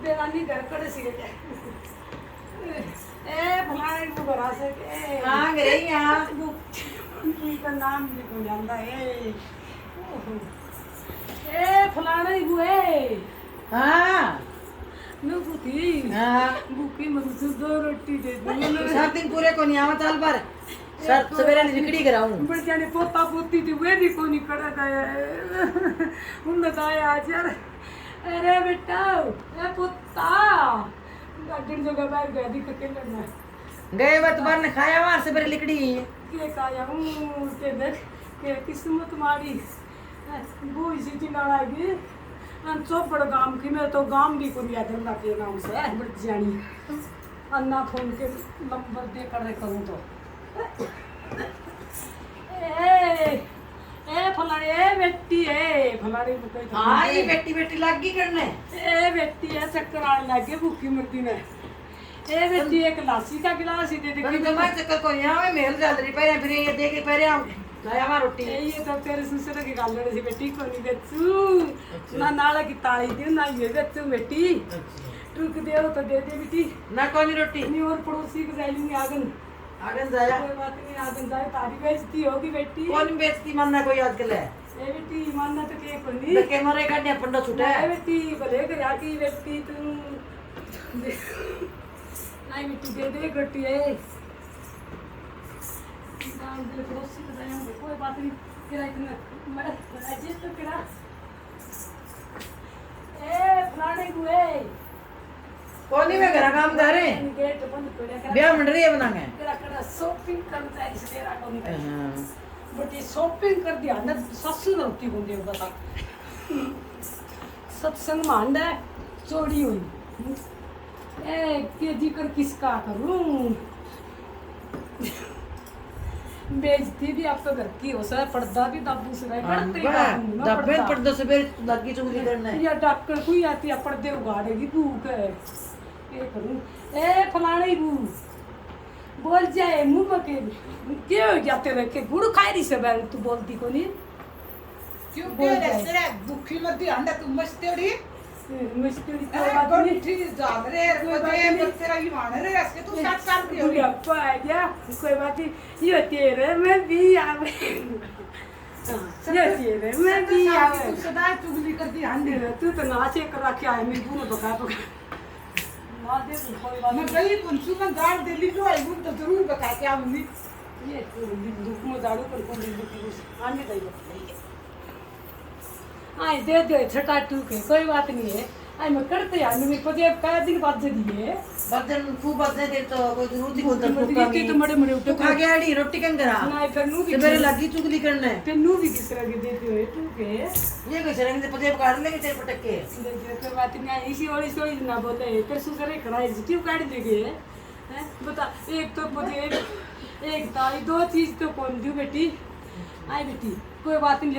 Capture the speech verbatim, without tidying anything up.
देरानी घर कड़े सी के। ए, फलाने को भरा से के। हाँ, गई हाँ। वो, उनका नाम भी को जानता है। ओहो। ए, फलाने को है। हाँ। नु को थी। हाँ। भूखी मरू से दो रोटी दे दो। सात दिन पूरे को नहीं आवा, चाल पर। सर, सवेरे लिकड़ी कराऊं। बड़े जाने पोता पोती थी, वे भी कोनी कड़ा दाया। उन दाया आज यार। अरे बेटा, ए पोता। गार्डन जगह बाहर गया, दिख के लड़ना। गए वत बार ने खाया वहां से, फिर लिकड़ी। के खाया हूं, के देख, के किस्मत मारी। ए, बूझ सी जिनाला की। अन चौपड़ गांव की, मैं तो गांव भी कोनी याद रखा के नाम से, बड़ जानी। अन्ना फोन के नंबर दे कर करूं तो। ए, ए, फलाने, ए, बेटी, ए, फलाने को कोई तो हाँ, ये बेटी, बेटी लाग गई करने। ए, बेटी, ए, चक्कर आने लग गए, भूखी मरती ने। ए, बेटी, एक लासी का गिलास ही दे दे। पर जमा चक्कर को यहाँ में मेल चल रही, पहले फिर ये दे के पहले हम लाया वहाँ रोटी। ए, ये तो तेरे ससुर की गाल सी बेटी को नहीं बेचू। अच्छा। ना नाला की ताली दे, ना ये बेचू बेटी। अच्छा। टुक दे हो तो दे दे बेटी। ना कोनी रोटी। नहीं और पड़ोसी को जाए लेंगे आगन। आगन जाया। कोई बात नहीं, आगन जाए, तारी बेइज्जती होगी बेटी। कौन बेइज्जती मानना कोई आजकल है? ए बेटी, मानना तो के कोनी। धक्के मारे काटिया पंडो छूटे। ए बेटी, भले घर आकी बेटी तू। नहीं बेटी, दे दे एक रोटी है। गांव के पड़ोसी को जाए, कोई बात नहीं। तेरा इतना मदद बना जे तो तेरा। ए, फलाने को, ए। कोनी में घरा काम धारे। गेट बंद पड़े कर। ब्याह मंड रही है बनांगे। तेरा कड़ा shopping करता है इस तेरा को नहीं। हाँ। बटी shopping कर दिया, ना ससुर ने रोटी को दे बता। सत्संग मांडा चोरी हुई। ए, के जिक्र किसका करूं? बेइज्जती भी आप तो घर की हो सर, पर्दा भी दाबू से रहे, हाँ, पड़ते ही वाह, दाबू ना दाबे पर्दा। पर्दा से फिर लगी चुगली करने। या डॉक्टर कोई आती है, पर्दे उगाड़ेगी, भूख है। ये करूं। ए, फलाने ही बू। बोल जाए, मुंह में के, के हो गया तेरे के? गुड़ खाई रही से बैल, तू बोलती कोनी। क्यों बोल के जाए। रे, तेरा भूखी मरती हंडा तू मस्तेड़ी। मस्तेड़ी ए, कोई बात नहीं। बंठी जाग रे, कोई बात बजे नहीं। तेरा ईमान रे, ऐसे तू साठ साल की हो गई। बुढ़ापा आ गया, कोई बात नहीं। ये तेरे में भी आवे। हाँ, ये तेरे में भी आवे। तू सदा चुगली करती हंडी। तू तो नाचे कर रखे है, मेरी बूढ़े बका बका। मार दे तू, कोई बात नहीं। मैं गई कौन सी, मैं गाड़ दे ली, लो आई, वो तो जरूर बता के आऊंगी। ये तू बिंदु को जाड़ू कर, कौन बिंदु की आने दे। आए दे दे, छटा टूके, कोई बात नहीं है। आए मैं करते यार, मैं पजे का दिन बाजे दिए। बर्तन खूब बजे दे तो कोई जरूरत ही कोई मतलब नहीं, तो मड़े मड़े उठे खा गया, अड़ी रोटी कन करा। ना, फिर नू भी तो मेरे लगी चुगली करने। फिर नू भी किस तरह के देते हो, टूके। ये कोई शर्म से पजे काट लेंगे तेरे पटक के। दे दे, कोई बात नहीं, इसी ओली सोली ना बोले, फिर सुसरे खड़ा है, क्यों काट देंगे? हैं? बता, एक तो मुझे एक, एक दाई, दो चीज तो कौन दूं बेटी? आई बेटी, कोई बात नहीं,